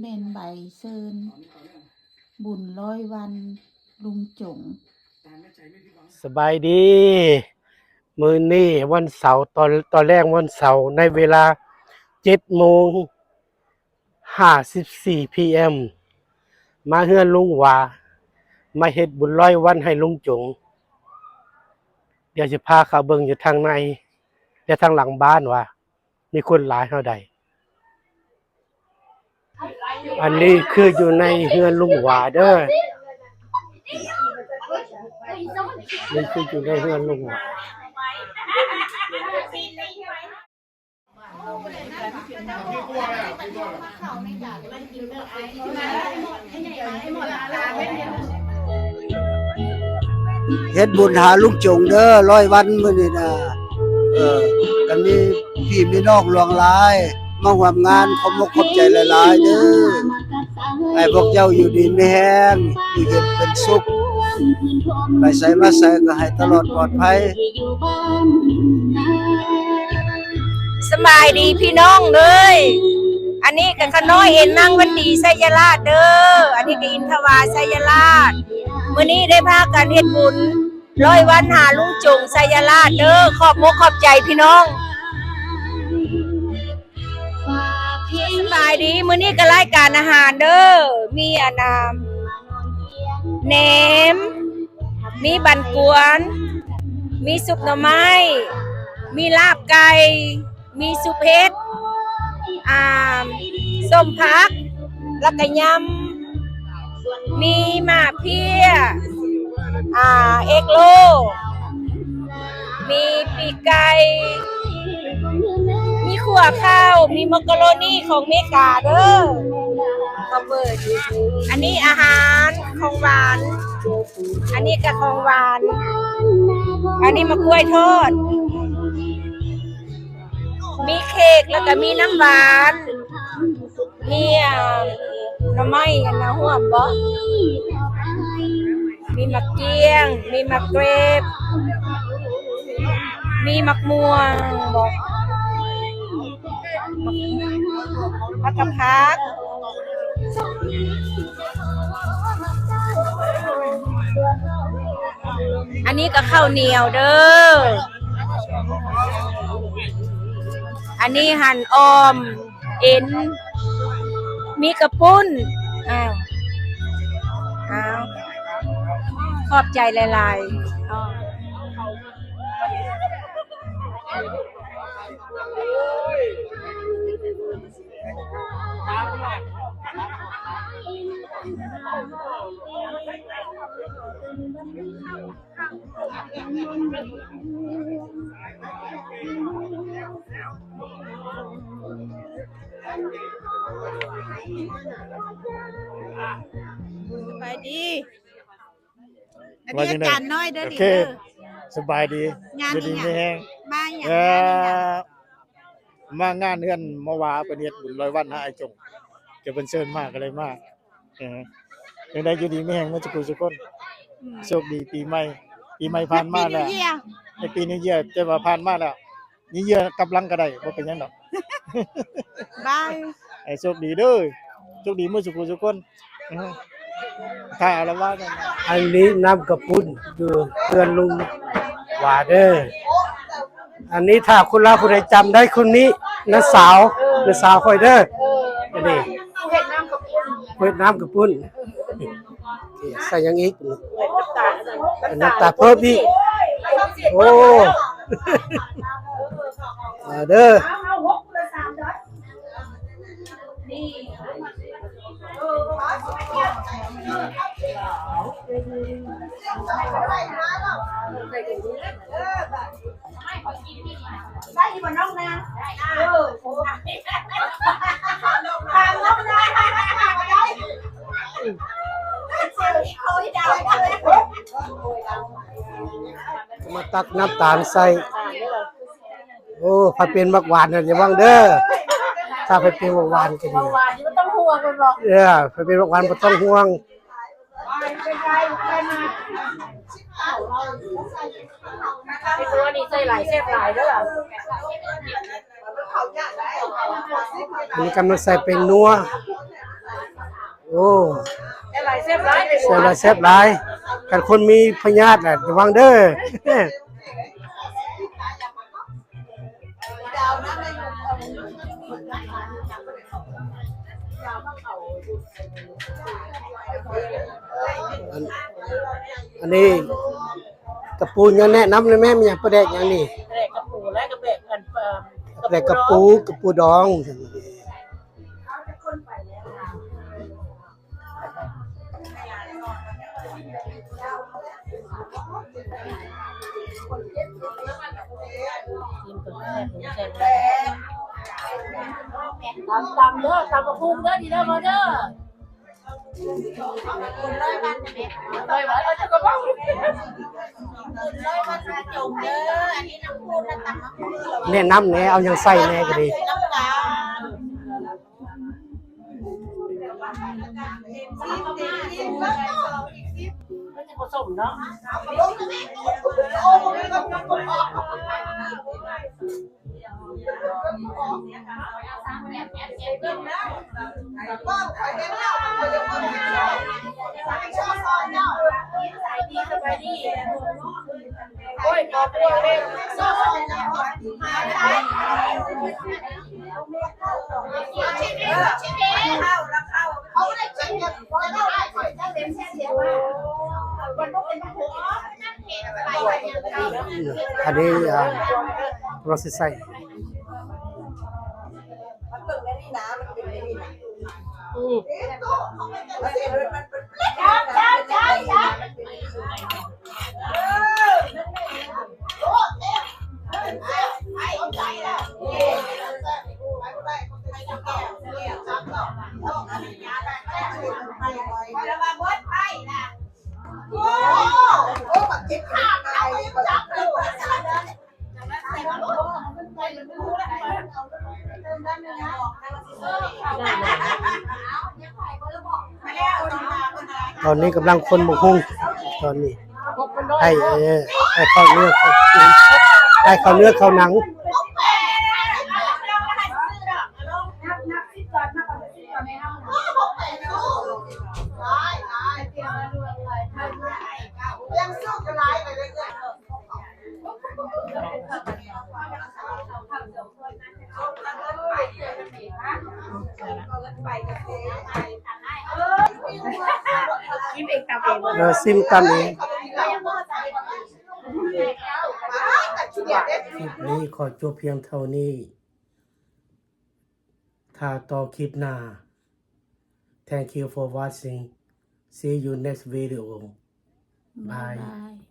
ແມ່ນໃບເຊີນບຸນຮ້ອຍວັນລຸງຈົງ. ສະບາຍດີ ມື້ນີ້ວັນເສົາ ຕອນ ຕອນແລງວັນເສົາ ໃນເວລາເຈັດໂມງຫ້າສິບສີ່ ພີເອັມ ມາເຮືອນລຸງຫວາ ມາເຮັດບຸນຮ້ອຍວັນໃຫ້ລຸງຈົງ. ດຽວຊິພາເຂົ້າເບິ່ງຢູ່ທາງໃນ ແລະ ທາງຫຼັງບ້ານວ່າມີຄົນຫຼາຍເທົ່າໃດ. ອັນນີ້ຄືຢູ່ໃນເຮືອນລຸງຫວາເດີ. ນີ້ຄືຢູ່ໃນເຮືອນລຸງຫວາ. ເຮັດບຸນຫາລຸງຈົງເດີ ຮ້ອຍວັນມື້ນີ້ນະ. ເອີ ກໍມີພີ່ມີນ້ອງຫຼວງຫຼາຍມາຮ່ວມງານ ຂອບມົກຂອບໃຈຫຼາຍໆເດີ. ໃຫ້ພວກເຈົ້າຢູ່ດີມີແຮງ ຢູ່ເຢັນເປັນສຸກ ໄປໃສມາໃສກໍໃຫ້ຕະຫຼອດປອດໄພ. ສະບາຍດີພີ່ນ້ອງເອີຍ ອັນນີ້ກໍຂ້ານ້ອຍເອັນນາງວັນດີໄຊຍະລາດເດີ ອັນນີ້ກໍອິນທະວາໄຊຍະລາດ. ມື້ນີ້ໄດ້ພາກັນເຮັດບຸນຮ້ອຍວັນຫາລຸງຈົງໄຊຍະລາດເດີ ຂອບມົກຂອບໃຈພີ່ນ້ອງ. ສະບາຍດີ ມື້ນີ້ກໍລາຍການອາຫານເດີ ມີອັນນາ ແໜມ ມີບັນກວນ ມີຊຸບໜໍ່ໄມ້ ມີລາບໄກ່ ມີຊຸບເຫັດ ອ່າ ສົ້ມຜັກ ແລ້ວກໍຍຳ ມີໝາກເພຍ ອ່າ ເອກໂລ ມີປີກໄກ່ ມີຂົ້ວເຂົ້າ ມີມັກກະໂຣນີຂອງເມກາເດີ. ອັນນີ້ອາຫານຂອງຫວານ ອັນນີ້ກໍຂອງຫວານ ອັນນີ້ໝາກກ້ວຍທອດ ມີເຄ້ກ ແລ້ວກໍມີນ້ຳຫວານ ມີ ອ່າ ໜໍ່ໄມ້ອັນນະ ຮ່ວມບໍ່? ມີໝາກກ້ຽງ ມີໝາກເກຣບ ມີໝາກມ່ວງບໍ່? ແລ້ວກໍຜັກ. ອັນນີ້ກໍເຂົ້າໜຽວເດີ ອັນນີ້ຫັ້ນ ອອມ ເອັນ ມີກະປຸ້ນ. ອ້າວ ອ້າວ ຂອບໃຈຫຼາຍໆ. ສະບາຍດີ ອັນນີ້ອາຈານນ້ອຍເດີ. ໂອເຄ ນີ້ເດີ ສະບາຍດີ ງານ ຢູ່ດີມີແຮງ. ມາຫຍັງ? ເອີ ງານຫຍັງ? ມາງານເຮືອນໝໍຫວາ ເພິ່ນເຮັດບຸນຮ້ອຍວັນຫາອ້າຍຈົງ ກໍເພິ່ນເຊີນມາ ກໍເລີຍມາ. ເອີ ຈັ່ງໃດຢູ່ດີມີແຮງໝົດທຸກຜູ້ທຸກຄົນ. ອືມ ໂຊກດີປີໃໝ່ ປີໃໝ່ຜ່ານມາແລ້ວ. Happy New Year ແຕ່ວ່າຜ່ານມາແລ້ວ New Year ກັບຫຼັງກໍໄດ້ ບໍ່ເປັນຫຍັງດອກ. ບາຍ ໃຫ້ໂຊກດີເດີ ໂຊກດີໝົດທຸກຜູ້ທຸກຄົນ. ອືມ ຖ້າອາລະວາດ ອັນນີ້ນ້ຳກະປຸ້ນຢູ່ເຮືອນລຸງຫວາເດີ. ອັນນີ້ຖ້າຄົນລາວຜູ້ໃດຈຳໄດ້ ຄົນນີ້ນ້າສາວ ນ້າສາວຂ້ອຍເດີ. ອັນນີ້ ເຮັດນ້ຳກະປຸ້ນ ເຮັດນ້ຳກະປຸ້ນ. ໃສ່ຫຍັງອີກ? ນ້ຳຕານ ນ້ຳຕານເພີ່ມອີກ. ໂອ້ ມາເດີ. ໄດ້ຢູ່ບໍ່ນ້ອງນາ? ເອີ ຖາມນ້ອງນາ ຖາມໄດ້. ມາຕັກນ້ຳຕານໃສ່. ໂອ້ ໃຜເປັນໝາກຫວານນະ ລະວັງເດີ. ຖ້າໃຜເປັນໝາກຫວານກໍດີ ເບົາຫວານບໍ່ຕ້ອງຫ່ວງເພິ່ນບອກ. ເອີ ໃຜເປັນໝາກຫວານບໍ່ຕ້ອງຫ່ວງ. ເປັນຕົວນີ້ໃສ່ຫຼາຍແຊບຫຼາຍເດີ. ອັນນີ້ກຳລັງໃສ່ແປ້ງນົວ. ໂອ້ ແຊບຫຼາຍ ແຊບຫຼາຍ ແຊບຫຼາຍ ແຊບຫຼາຍ. ຄັນຄົນມີພະຍາດນະ ລະວັງເດີ. ອັນ ອັນນີ້ກະປູ ຍັງແນະນຳແດ່ແມ່ ແມ່ນຫຍັງ? ປາແດກຫຍັງນີ້? ປາແດກກະປູ ແລະກະແບກອັນ ເອີ່ມ ປາແດກກະປູ ກະປູດອງ. ຕຳ ຕຳເດີ ຕຳບັກຫຸ່ງເດີ ນີ້ເດີ ມາເດີ. ແນະນຳແດ່ ເອົາຫຍັງໃສ່ແດ່ກະດີ. ມັນຈະບໍ່ສົ້ມເນາະ. ອັນນີ້ ອ່າ ເຮົາຊິໃສ່ ຕອນນີ້ກຳລັງຄົນໝົກຫຸ່ງ ຕອນນີ້ ໃຫ້ ເອີ ໃຫ້ເຂົ້າເນື້ອເຂົ້າ ໃຫ້ເຂົ້າເນື້ອເຂົ້າໜັງ. ເອີ ຊິມຕຳເອງ. ຄລິບນີ້ຂໍຈົບພຽງເທົ່ານີ້. ຖ້າຕໍ່ຄລິບໜ້າ. Thank you for watching. See you next video. Bye. Bye.